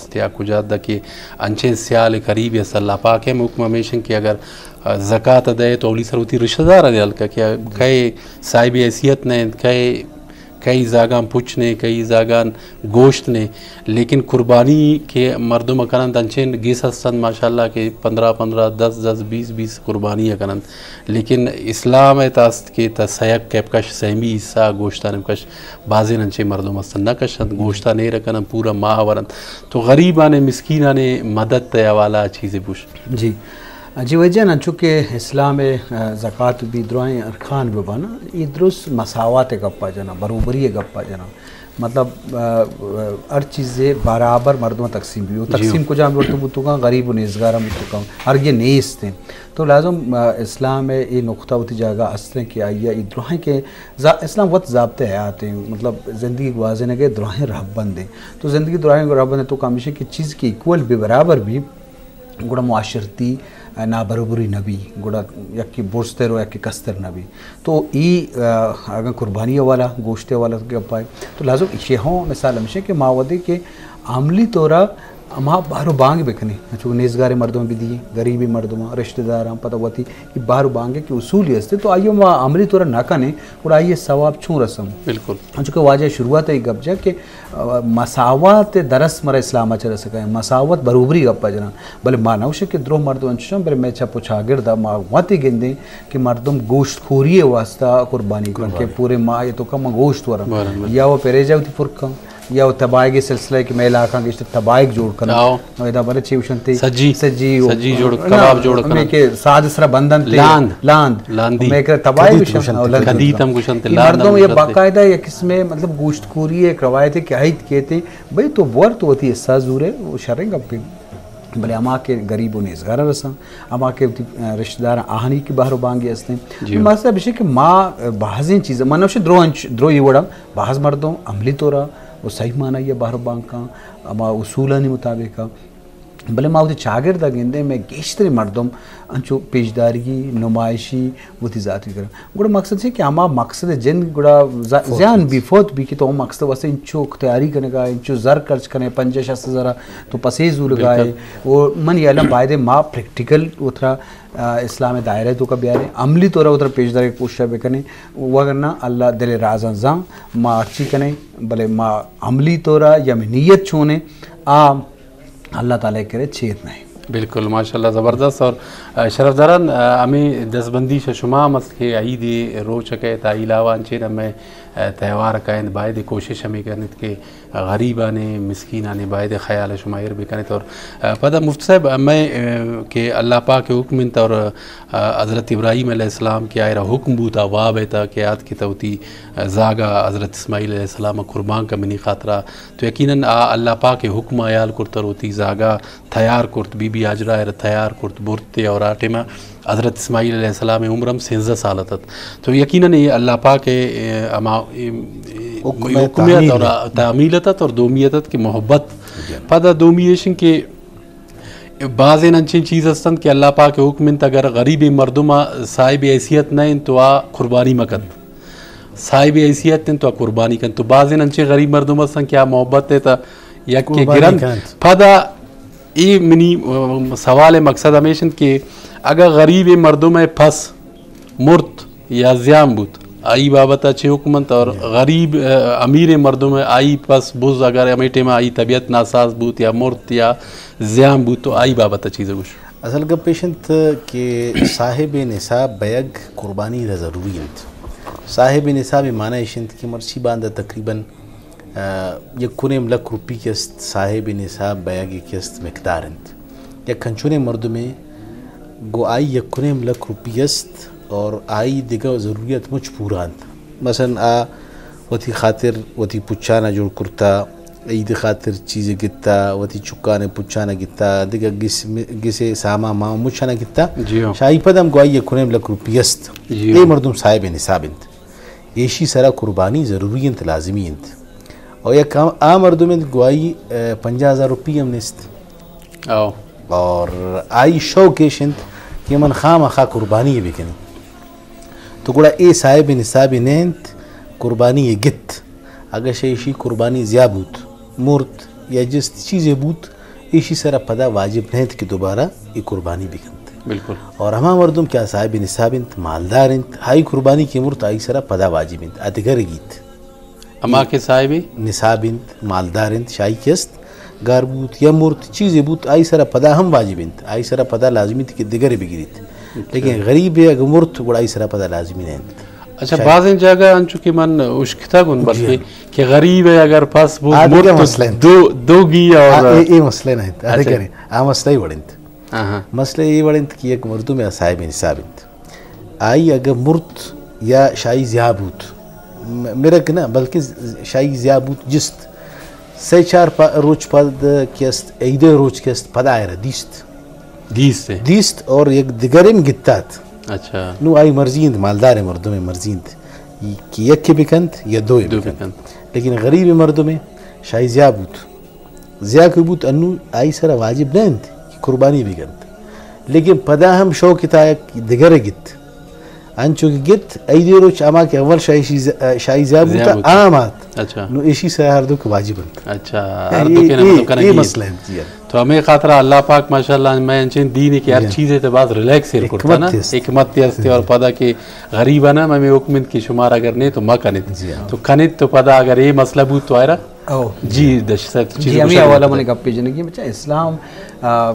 است یا کجا دہ کہ انچیں سیال قریب است، اللہ پاک ءِ حکم ہمیش انت کہ اگر، آ، زکات دئے تو اولی سر وتی رشتہ دار ءَ دیال کہ، کہ کئے صاحب حیثیت نہ انت، کئے، کئی زاگاں پچ نے، کئی زاگاں گوشت نے، لیکن قربانی کہ مردم کننت انچیں گس ہستنت ماشاءاللہ کہ پندرہ پندرہ، دس دس، بیس بیس قربانی کننت۔ لیکن اسلام ءِ تہ است کہ تہ سیک ءَ بکش، سیمی حصہ گوشتان ءَ بکش، بازیں انچیں مردم ہستنت نہ کشنت، گوشتان ءَ ایر کننت، پورا ماہ ورنت۔ تو غریبان ءُ مسکینان ءِ مدد ءِ حوالہ ءَ چیزے بوش۔ جی۔ جی وحید جان، انچو کہ اسلام ءَ، آ، زکات بی، دراہیں ارکان بہ بانا، اے درست مساوات ءِ گپ ءَ جناں، برابری ءِ گپ ءَ جناں۔ مطلب، آ، آ، ہر چیزے برابر مردم تقسیم بی۔ و جی۔ تقسیم کجام بوتو بوتو کن، غریب و نیزگاراں بوتو کن، ہر یہ نیست ہیں۔ تو لازم، آ، اسلام ءَ اے نقطہ وتی جاگہ است ہیں کہ آئی ءَ اے دراہیں کہ زا-، اسلام وت ضابطہ حیات ہیں، مطلب زندگی گوازینگ ءِ دراہیں رہبند ہیں۔ تو زندگی دراہیں رہبند ہیں تو ہمیش کہ چیز کہ ایکول بہ برابر بی، گڑا معاشرتی، آ، نابرابری نہ بی، گڑا یکے برزتر و یکے کستر نہ بی۔ تو ای، آ، اگاں قربانی حوالہ، گوشت حوالہ گپ آئے، تو لازم ایشی ہوں مثال ہمیش کہ ما وھدے کہ عملی طورا ما بہر و بانگ بکنیں، چو نیزگار مردم بدییں، غریب مردم، رشتہ داراں، پتہ وتی ای بہر و بانگ کہ اصولی است، تو آئیو ما عملی طورا نہ کنیں، گڑا آئی ثواب چون رسم؟ بالکل۔ انچو کہ واجہ شروعات ءَ گپ جا کہ، آ، مساوات درس مرا اسلام ءَ چہ رسگ ءَ، مساوات برابری گپ ءَ جناں۔ بلے ما نہ گوشیں کہ درو مردم انچش انت، بلے مئے چپ و چاگرد ءَ ما وت ءَ گندیں کہ مردم گوشت خوری ءِ واسطہ قربانی کن کہ قربانی۔ پورے ماہ ءَ تو کم گوشت ورن۔ ورن، ورن۔ یا وہ پریجا وتی پر کن، یا وہ تباہگی سلسلہ کہ مئے علاقہ گشت تباہگ جوڑ کن۔ آؤ۔ ادا بلے چے گوشنت؟ سجی۔ سجی و سجی جوڑ، نا، کباب جوڑ ہمیں کنن۔ کہ ساد سرا بندنت۔ لاند۔ لاند۔ لاندی۔ ہمیں کہ تباہی کدیت گوشن، گوشنت۔ او لاند کدیت گوشن۔ ہم گوشنت، یہ لاند مردم ہم یہ گوشنت۔ باقاعدہ یہ قسم مطلب گوشت خوری ایک روایت ہے کہ عید کہتے ہیں، بھئی تو بور تو وتی حصہ زورے، وہ شریں گپے۔ بلے ہما کہ غریب و نیزگار رساں، ہما کہ وتی، آ، رشتہ دار آہانی کہ بہر و بانگی ہستیں۔ جی۔ مقصد بشے کہ ما، آ، بازیں چیز، من نوشے درو انچ، درو یہ وڑا، باز مردم عملی طورا و صحیح معنی یہ بہر و بانگ کن، ہما اصولانی مطابق بلے ما وتی چاگرد ءَ گندیں، مئے گیشتریں مردم انچو پیشدارگی، نمائشی، وتی ذاتی کرن۔ گڑا مقصد چے کہ ہما مقصد جند گڑا ز-، فوت زیان بیت۔ بی، فوت بی کہ تو ہم مقصد واسطے انچو تیاری کنگا، انچو زر خرچ کنے، پنجاہ شست ہزار تو پسے زورگا ہے۔ بالکل۔ و من یہ علم بایدے ما پریکٹیکل وترا، آ، اسلام دائرہ تو کا بیارے، عملی طور وترا پیشدارگ کوشش بکنے، وگرنہ اللہ دل رازاں زان، ما ہرچی کنے، بلے ما عملی طورا یا میں نیت چونے، آ، اللہ تعالیٰ ءِ کرے چیر نہ انت۔ بالکل، ماشاءاللہ، زبردست۔ اور، آ، شرفداران، آ، ہمیں دستبندی شہ شما ہم است کہ عید ءِ روچ ءَ کئیت، آئی علاوہ انچیں ہمیں، آ، تہوار کئیت، باید کوشش ہمیں کنیت کہ غریبانے، مسکینانے باید خیال شما ایر بکنیت۔ اور، آ، پدا مفتی صاحب، ہمیں، آ، کہ اللہ پاک ءِ حکم انت اور، آ، حضرت ابراہیم علیہ السلام کہ آئرا حکم بوتا واب ءِ تہا کہ آتکے تو وتی، آ، زاگا حضرت اسماعیل علیہ السلام قربان کا منی خاطرہ، تو یقیناً آ اللہ پاک ءِ حکم ءَ ہیال کرت اور وتی زاگا تیار کرت، بی بی ہاجرہ ءَ را تیار کرت، برت ءُ اور آ ٹائم ءَ حضرت اسماعیل علیہ السلام ءِ عمر ہم سینزدہ سال اتت۔ تو یقیناً اے اللہ پاک ءِ، اے، ہما، اے، اے، حکم ءِ حکم ءِ تعمیل اور ءَ۔ تعمیل اتت اور دومی اتت کہ محبت۔ جی۔ پدا دومی ایش انت کہ بازیں انچیں چیز ہستنت کہ اللہ پاک ءِ حکم انت، اگر غریبیں مردم ءَ صاحب حیثیت نہ انت تو آ قربانی مہ کنت۔ صاحب حیثیت انت تو قربانی کنت۔ تو بازیں انچیں غریب مردم ہستن کہ آ محبت ءِ تہا یک کہ قربانی گرنت۔ کنت۔ پدا اے منی، ام، سوال ءِ مقصد ہمیش انت کہ اگاں غریب مردم ءِ پس مرت یا زیان بوت، آئی بابت ءَ چے حکم انت؟ اور جی۔ غریب، ا، امیر مردم ءِ آئی پس بز اگر ہمے ٹائم ءَ آئی طبیعت ناساز بوت یا مرت یا زیان بوت تو آئی بابت ءَ چیزے گوش۔ اصل گپ ایش انت کہ صاحب نصاب بیگ قربانی را ضروری انت۔ صاحب نصاب معنی ایش انت کہ مرچی باندا تقریباً، آ، یک و نیم لکھ روپی کہ است، صاحب نصاب بیگ کہ است مقدار انت۔ یک انچونیں مردمے گو آئی یک و نیم لکھ روپی است اور آئی دگہ ضروریات مچ پورا انت۔ مثلاً آ وتی خاطر وتی پچانا جوڑ کرتا، عید خاطر چیزے گتا، وتی چکانے پچانا گتا، دگہ گس، گسے سامان ماما مچانا گتا۔ جی ہاں۔ شاہی پد ہم گواہی یک و نیم لکھ روپی است۔ جی اے ہاں۔ مردم صاحب نصاب انت۔ ایشی سرا قربانی ضروری انت، لازمی انت۔ اور یک آ، آ مردم انت گواہی، اے، پنجاہ ہزار روپی ہم نیست۔ او۔ اور آئی شوق ایش انت کہ من خامخا قربانی بکنی۔ تو گڑا اے صاحب نصاب نہ انت، قربانی گت۔ اگہ شہ ایشی قربانی زیا بوت، مرت یا جست چیزے بوت، ایشی سرا پدا واجب نہ انت کہ دوبارہ اے قربانی بکنت۔ بالکل۔ اور ہما مردم کہ آ صاحب نصاب انت، مالدار انت، آئی قربانی کہ مرت، آئی سرا پدا واجب انت، آ دگر گیت۔ ہما کہ صاحب نصاب انت، مالدار انت، شاہی کہ است، گار بوت یا مرت، چیزے بوت، آئی سرا پدا ہم واجب انت، آئی سرا پدا لازمی انت کہ دگرے بگریت۔ اچھا۔ لیکن غریب اگر مرت، گڑا آئی سرا پدا لازمی نہ انت۔ اچھا، شاید۔ بازیں جاگہ انچو کہ من اشکتگ ان، جی بلکہ ہاں۔ کہ غریب ء اگر پس بوت، آ دگہ مرت، مسئلہ انت۔ دو، دو گی اور آ، اے، اے مسئلہ نہ انت۔ آ اچھا۔ دگہ آ مسئلہ ہی وڑ انت۔ ہاں، ہاں۔ مسئلہ اے وڑ انت کہ یک مردم یا صاحب نصاب انت۔ آئی اگر مرت یا شاہی زیا بوت، م-، مرگ نہ، بلکہ ز-، شاہی زیا بوت جست۔ سے چار پا-، روچ پد کہ است، عیدے روچ کہ است، پدا آئرا دیست۔ دیست ہے۔ دیست اور یک دگرم گتات۔ اچھا۔ نو آئی مرضی انت، مالدار مردم مرضی انت کہ یکے بکنت یا دوئے دو بکنت۔ بکنت۔ لیکن غریب مردم شاہی زیا بوت، زیا کہ بوت، انو آئی سرا واجب نہ انت کہ قربانی بکنت۔ لیکن پدا ہم شوق تا یک دگرے گت۔ انچو کہ گت، عیدے روچ ہما کہ اول شاہی شیز-، شاہی زیا زیا بوتا، بوتا۔ آ ہم آت۔ اچھا۔ نو ایشی سرا ہر دو کہ واجب انت۔ اچھا، ہر اے، دو کہ اے، نمتو کنگی اے انت۔ مسئلہ انت، جی۔ تو ہمے خاطرا اللہ پاک ماشاءاللہ ہمے انچیں دین اے کہ ہر جی۔ چیزے تے باز ریلیکس ایر کرتا نا۔ حکمت است۔ حکمت است اور جی۔ پدا کہ غریب نا ہمے حکم انت کہ شمار اگر نے تو ما کنیت۔ جی ہاں۔ تو کنیت تو پدا اگر اے مسئلہ بوت تو آئرا او۔ جی، دش صاحب، چیز جی، ہمیں گوشگ حوالہ بوتگ۔ منی گپ جنگی بچا اسلام، آ،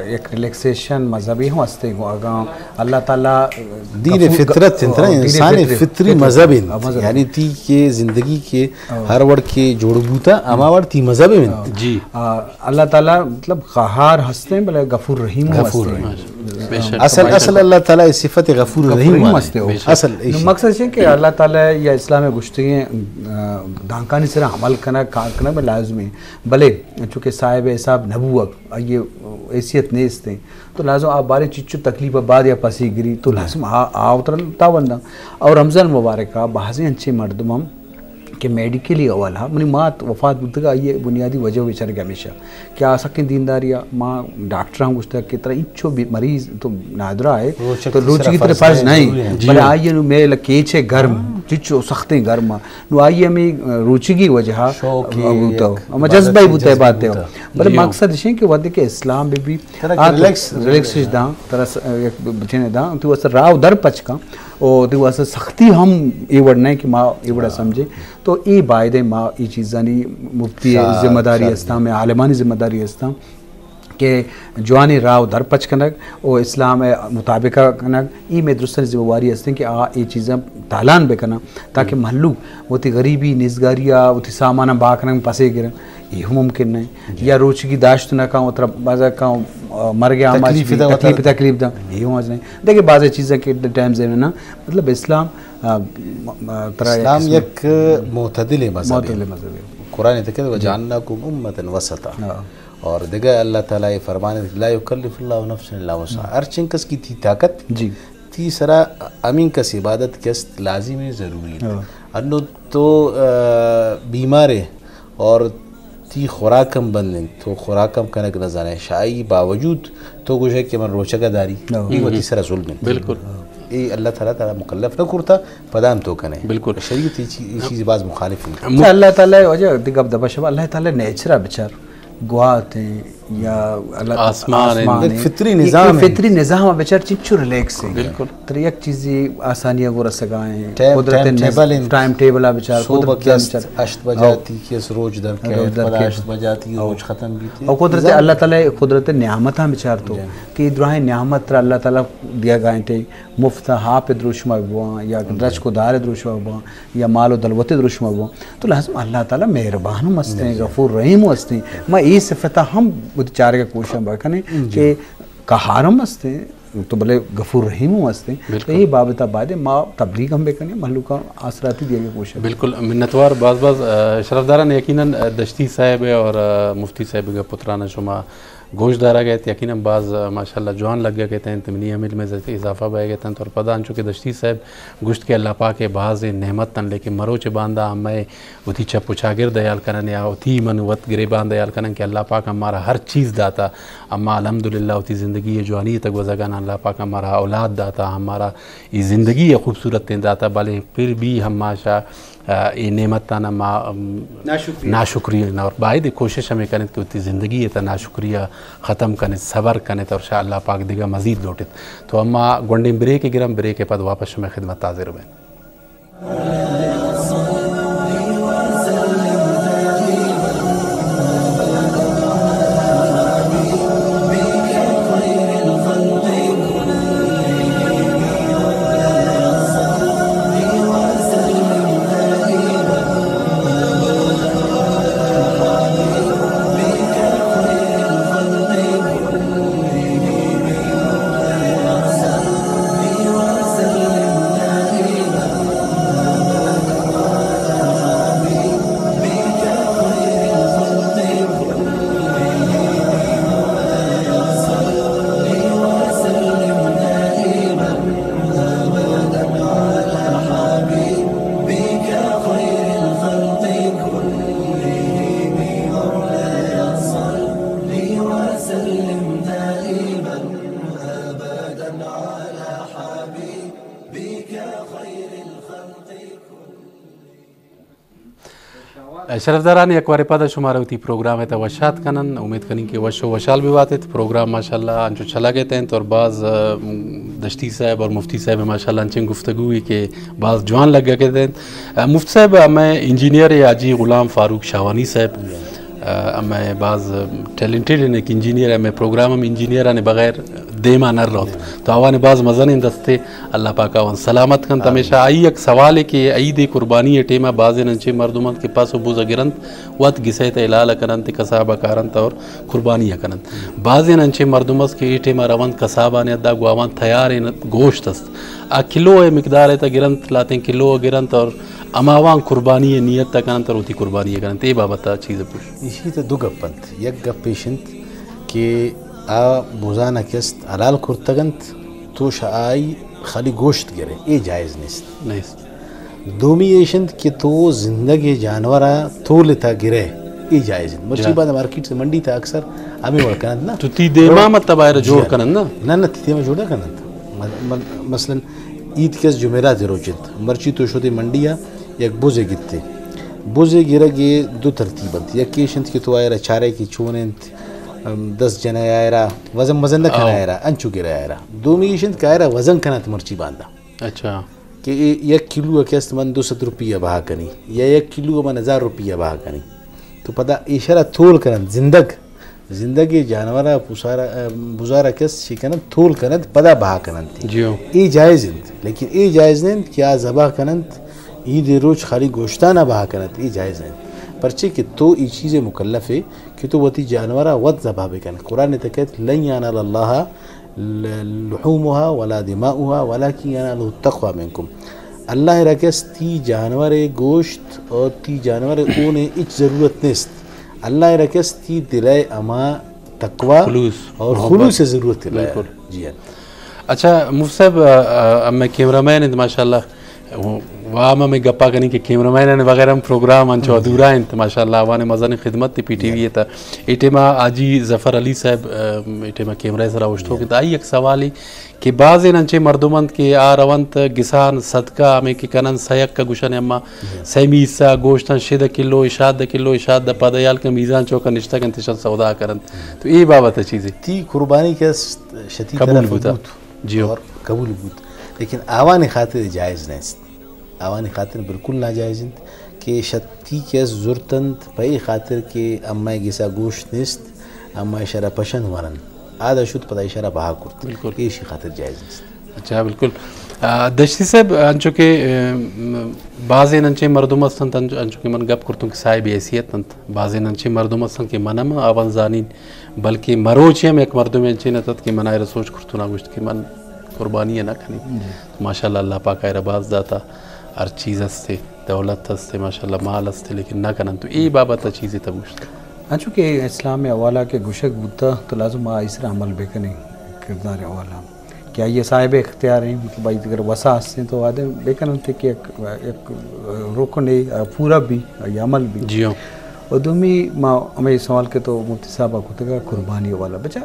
یک ریلیکسیشن مذہبی ہوں ہستے گو، اگاں اللہ تعالیٰ دین غفور، فطرت انت نا، آ، دین انسان فطرت، فطری فطرت، مذہب آ، انت۔ مذہب۔ یعنی تی کہ زندگی کہ آ۔ ہر وڑ کہ جوڑ بوتا، ہما وڑ تی مذہب انت۔ آ۔ جی۔ آ، اللہ تعالیٰ مطلب قہار ہستے بلے غفور رحیم ہوں غفور ہستے۔ رحیم۔ بے شک۔ اصل، اصل اللہ تعالیٰ صفت غفور غفور رحیم رحیم والا ہستے ہو۔ بے شک۔ اصل نو ایشی۔ مقصد چے کہ اللہ تعالیٰ یا اسلام گوشتگیں، آ، دانکانی سرا عمل کنگ، کار کنگ میں لازم ہے۔ بلے چونکہ صاحب حساب نہ بوگ، آئی حیثیت نیست ہیں۔ تو لازم آ بارے چچو تکلیف بعد یا پسی گری، تو لازم آ، آ اترن تاونداں۔ اور رمضان مبارک آ بازیں انچیں مردم ہم کہ میڈیکلی اول ہا، منی مات وفات بوتگ، آئی بنیادی وجہ بیچارگ ہمیشہ کہ آ سکیں دینداری آ، ما ڈاکٹراں گوشتگ کہ ترا انچو بی-، مریض تو نادرا ہے، روچگ تو تئی سرا روچگی ترا فرض فرض نہیں، نہیں، ضروری ہے۔ جی۔ بلے آئی نو میل کیچے گرم، چچو سختیں گرم آ۔ نو آئی ہمیں روچگی وجہ شوق بوتا۔ اما عبادت جذبہ ہی بوتا ہے جذبہ بات ہے۔ بوتا۔ بلے جی۔ مقصد اشیں کہ وقت کہ اسلام بی بی ترا آ تو ریلیکس، ریلیکس داں، ترا س-، یک بچنے داں، تو واسطہ راہ در پچ کن۔ او تی واسطہ سختی ہم اے وڑ نہ کہ ما اے وڑا سمجھے۔ تو اے بایدیں ما اے چیزانی مفتی ذمہ داری استاں، میں عالمانی ذمہ داری استاں کہ جوانی راہ و در پچ کنگ و اسلام مطابقہ کنگ، اے میں درستانی ذمہ واری استیں کہ آ اے چیزاں تالان بکناں تاکہ مہلوک وتی غریبی، نیزگاری آ وتی ساماناں بہا کنگ پسے گرن۔ اے ہم ممکن نہ۔ یا روچگی داشت نہ کن، وترا بازا کن، آ، مرگ آماچ تکلیف بی، دا، تکلیف، وترا تکلیف دا۔ اے ہم از نہیں۔ دیکھیں بازیں چیزاں کہ ٹائم زمین نا، مطلب اسلام، آ، م-، م-، ترا یک اسلام قسم یک معتدل مذہب ہے۔ معتدل مذہب ہے۔ قرآن تکے وجعلناکم امة وسطا۔ ہاں۔ اور دیگہ اللہ تعالیٰ یہ فرمانے، لا یکلف اللہ نفسا الا وسعها۔ ہر چنکس کی تی طاقت، جی۔ تی سرا ہمین کس عبادت کست لازم ہے، ضروری ہے۔ ہاں۔ انو تو، آ، بیمار ہے، اور تی خوراک ہم بند انت، تو خوراک ہم کنگ نہ زانے، شاہی باوجود تو گوشے کہ من روچگا داری، ہاں۔ اے وتی سرا ظلم انت۔ بالکل۔ اے اللہ تعالیٰ تعالیٰ مکلف نہ کرتا، پدا ہم تو کنے۔ بالکل۔ شریعت اے چی-، اے چیز باز مخالف انت۔ اچھا، اللہ تعالیٰ وجہ دی گپ دبا شبا، اللہ تعالیٰ نیچرا بچار، گوات ہیں یا اللہ آسمان ہیں۔ آسمان ہیں۔ فطری نظام یہ ہے۔ فطری نظام بچار چنچو ریلیکس ہیں۔ بالکل۔ ترا یک چیزی آسانی گو رسگا ہیں۔ ٹائم، قدرت ٹائم نے ٹیبل انت۔ ٹائم ٹیبل آ بچار، صبح قدرت کے آ است بچار۔ ہشت بجا آؤ۔ تی کے است روچ در کے، روچ در پدا کے۔ ہشت بجا تی آؤ۔ روچ ختم بیتی۔ اور قدرت نظام۔ اللہ تعالیٰ قدرت نعمت ہم بچار تو جی۔ کہ دراہیں نعمت ترا اللہ تعالیٰ دیا گائیں تے مفت آپ دروشما بوان یا درچک و دار دروشما بوان یا مال و دلوت دروشما بوان۔ تو لازم اللہ تعالیٰ مہربان ہم ہستیں، جی۔ غفور رحیم ہم ہستیں۔ ما اے صفتا ہم وتی چارگا کوشاں بکنیں جی۔ کہ قہار ہم ہستیں۔ تو بلے غفور رحیم ہم ہستیں۔ بالکل۔ تو اے بابتا باید ما تبلیغ ہم بکنیں، مہلوکاں آسراتی دیگے کوشش۔ بالکل، منتوار باز باز، آ، شرفداران یقیناً، آ، دشتی صاحب اور، آ، مفتی صاحب گپ و تران شما گوش دارگ ات، یقیناً باز، آ، ماشاءاللہ جوان لگگ ات انت، منی ہم علم اضافہ بئیگ ات انت اور پدا انچو کہ دشتی صاحب گوشت کہ اللہ پاک ء باز نعمت انت، لیکن مروچ باندا ہمے وتی چپ و چاگرد ء ہیال کنن یا وتی من وت گریبان ء ہیال کنن کہ اللہ پاک ء مارا ہر چیز داتا، اما الحمدللہ وتی زندگی ء جوانی ء تک گوزگان، اللہ پاک ء مارا اولاد داتا، ہمارا ای زندگی ء خوبصورت داتا، بلے پھر بھی ہماشا آ، اے نعمتانا ما، ام، ناشکری۔ ناشکری نہ اور باید کوشش ہمیں کنت کہ وتی زندگی تا ناشکری ختم کنت، صبر کنت اور شاء اللہ پاک دگہ مزید لوٹت۔ تو اما گونڈیں بریک گرم، بریک پد واپس شمے خدمت حاضر بیں۔ شرفداران، یک وارے پدا شمارا وتی پروگرام ء تہ وشات کنن۔ امید کنیں کہ وش و وشال بہ بات ات۔ پروگرام ماشاءاللہ انچو چلگ ء تہ انت اور باز، ا، دشتی صاحب اور مفتی صاحب ماشاءاللہ انچیں گفتگو ای کہ باز جوان لگگ ء تہ انت۔ ا، مفتی صاحب، ہمے انجینئر ء حاجی غلام فاروق شاہوانی صاحب، ا، ہمے باز ٹیلنٹڈ انت، ایک انجینئر، ہمے پروگرام ہم انجینئر آنے بغیر دیما نہ روت۔ تو آوانے باز مزنیں دستے، اللہ پاک آوان سلامت کنت۔ آمین۔ ہمیشہ آئی یک سوالے کہ عید قربانی ٹیما بازیں انچیں مردم انت کہ پس و بز گرنت، وت گسے تہ حلال کننت، کساب کارنت اور قربانی کننت۔ بازیں انچیں مردم است کہ اے ٹیما رونت کسابانی ادا گواوان تیاریں گوشت است۔ آ کلو ء مقدار ء تہ گرنت، لاتیں کلو ء گرنت اور ہماوان قربانی ء نیت ء کننت اور وتی قربانی ء کننت۔ اے بابت ء چیز پوش۔ ایشی تہ دو گپ انت۔ یک گپ ایش انت کہ آ بزان ء کہ است حلال کرتگ انت، تو شہ آئی خالی گوشت گرے، اے جائز نیست۔ نیست۔ دومی ایش انت کہ تو زندگ جانور ء تول ء تہ گرے، اے جائز انت۔ مرچی جائز۔ بعد مارکیٹ سے منڈی تہ اکثر ہمیں وڑ کننت نا۔ تو تی دیما مطلب آئرا جی جوڑ ہاں۔ کننت نا؟ نہ، نہ، تی دیما جوڑ نہ کننت۔ م-، م-، مثلاً عید کہ است جمعرات روچ انت، مرچی تو شدے منڈی ء یک بزے گتے۔ بزے گرگ ء دو ترتیب انت۔ یک ایش انت کہ تو آئرا چارے کہ چون انت، ام، دست جنئے آئرا، وزن مزن نہ کنئے آئرا، انچو گرئے آئرا۔ دومی ایش انت کہ آئرا وزن کننت مرچی باندا۔ اچھا۔ کہ اے یک کلو ء کہ است من دو سد روپیہ بہا کنی، یا یک کلو ء من ہزار روپیہ بہا کنی۔ تو پدا ایشرا تول کننت زندگ، زندگ جانور ء پوسارا، ا، بزارا کہ است شی کننت، تول کننت، پدا بہا کننت۔ جی ہو۔ اے جائز انت، لیکن اے جائز نہ انت کہ آ ذبح کننت، عید روچ خالی گوشتانا بہا کننت، اے جائز نہ انت۔ پرچے کہ تو اے چیز مکلف ہے کہ تو وتی جانورا وت ذبح بکن۔ قرآن تہ کہت، لن ینال اللہ ل-، لحومها ولا دماؤها ولكن يناله التقوى منكم۔ اللہ ء را کہ است تی جانور ء گوشت اور تی جانور ء خون ء ہچ ضرورت نیست۔ اللہ ء را کہ است تی دل ء ہما تقوی خلوص، اور محبت۔ خلوص ء ضرورت ہے۔ بالکل۔ جی ہاں۔ اچھا، مفت صاحب، ا، ا، ہمیں کیمرہ مین انت، ماشاءاللہ۔ و ہم ہمیں گپا کنیں کہ کیمرہ مین وغیرہ ہم پروگرام انچو ادھورا انت، ماشاءاللہ، آوان مزن خدمت تی پی ٹی وی تا۔ اے ٹیما حاجی ظفر علی صاحب، ام، اے ٹیما کیمرہ سرا اوشتوک انت۔ آئی یک سوالے کہ بازیں انچیں مردم انت کہ آ رونت گسان صدقہ ہمیں کہ کنن سیک کا گشن اما سیمی حصہ گوشتن شد کلو، اشاد کلو، اشاد پد یال کہ میزان چوکا نشتگ انت، اشان سودا کرنت۔ تو اے بابت چیزے؟ تی قربانی کہ است شتی قبول طرف بوتا۔ بوت۔ جی ہو۔ اور قبول بوت، لیکن آوانی خاطر جائز نیست۔ آوانی خاطر بالکل ناجائز انت کہ شتی کہ است زرتنت پہ اے خاطر کہ اما گسا گوشت نیست، اما اشرا پشند ورن، آدا شد پدا اشرا بہا کرت۔ بالکل۔ ایشی خاطر جائز نیست۔ اچھا، بالکل۔ آ، دشتی صاحب، انچو کہ، ام، بازیں انچیں مردم ہستنت، انچو، انچو کہ من گپ کرتوں کہ صاحب حیثیت انت، بازیں انچیں مردم ہستنت کہ من ہم آوان زانین، بلکہ مروچی ہم یک مردمے انچیں اتت کہ من آئرا سوچ کرتوں نا گوشت کہ من قربانی ء نہ کنیں۔ جی۔ ماشاءاللہ، اللہ پاک آئرا باز داتا، ہر چیز ہستے، دولت ہستے، ماشاءاللہ، مال ہستے، لیکن نہ کنن۔ تو اے بابت چیزے تہ گوشت؟ انچو کہ اسلام حوالہ کہ گوشگ بوتا تو لازم آ ایسرا عمل بکنیں، کردار حوالہ کہ آئی صاحب اختیار ہیں، مطلب آئی اگر وسا ہستیں تو آدم بکنن تھے کہ یک، یک رکن ہے، پورا بھی، آئی عمل بھی۔ جی ہاں۔ و دومی ما ہمے سوال کہ تو مفتی صاحب ء کتگ ء قربانی والا، بچا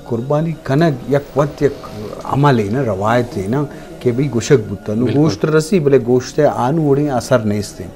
قربانی کنگ یک وت یک عملے نا، روایتے نا، کہ بھئی گوشگ بوتہ، نوں گوشت رسی، بلے گوشت ءِ آنوں وڑیں اثر نیست ایں۔